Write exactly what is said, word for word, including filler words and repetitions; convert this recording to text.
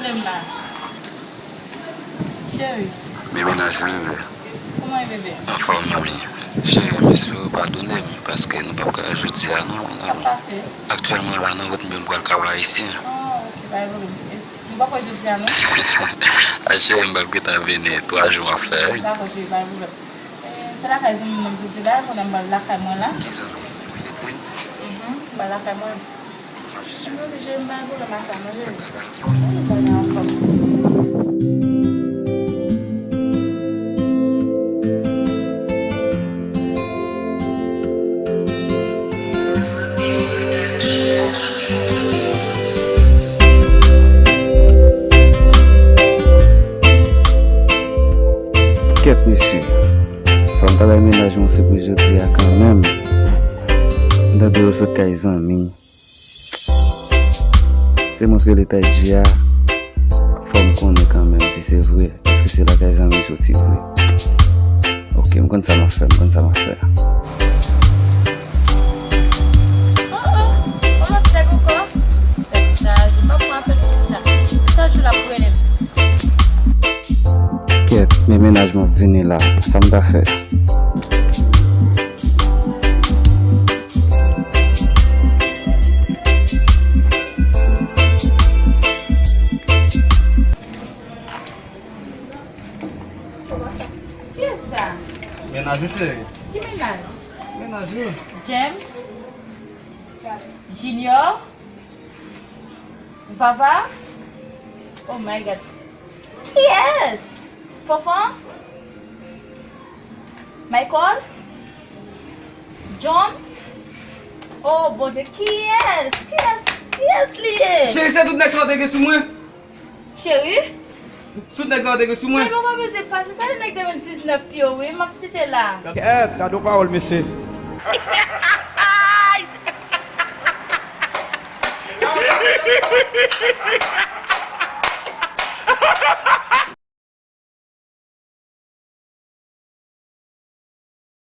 M la. Cheri. Men mennaj ou, bebe? Kòman e, bebe? Anfòm, manmi. Cheri, m sou padone m, paske nou p ap ka jodi a, non, non. Sa k pase? Aktyèlman, la nan wout, m pral Kap Ayisyen. Ah, ok, pa gen pwoblèm. E, nou p ap wè jodi a, non? A, cheri, m p ap gentan vini. Twa jou m ap fè, wi. Dakò, cheri, pa gen pwoblèm. E, se lakay zanmi mwen, m te di, ba, konnen m pral lakay mwen la. Ki zanmi? Fedline? Mhm, m pral lakay mwen. Mwen oblije, m pa gen pwoblèm ak sa, non, cheri. Tout bagay anfòm? Wi, tout bagay anfòm. Kèt, mesye. Fò m ta bay mennaj mwen sipriz jodi a kanmenm. M tande yo sot kay zanmi. Se mwen k rele Taïdji a. Fò m konnen kanmenm si se vre. Èske se lakay zanmi soti vre? Ok, m konn sa m ap fè, m konn sa m ap fè. Oh, oh, yon lòt nèg ankò? Tèt chaje, pa pran apèl pitit sa. Chak jou l ap rele m. Kèt, men mennaj mwen ap vini la. Sa m ta fè? Kiyès sa? Mennaj ou, cheri. Ki mennaj? Mennaj ou. James? Junior? Vava? Oh my God. Kiyès? Fanfan? Michael? John? Oh, Bondye, kiyès? Kiyès? Kiyès li ye? Cheri, se tout nèg sa yo te gen sou mwen. Cheri? Tout nèg sa yo te gen sou mwen. Ebyen, ou pa bezwen fache. Sa se nèg de mil diznèf yo, wi, m ap site la. Kèt, gade yon pawòl, mesye.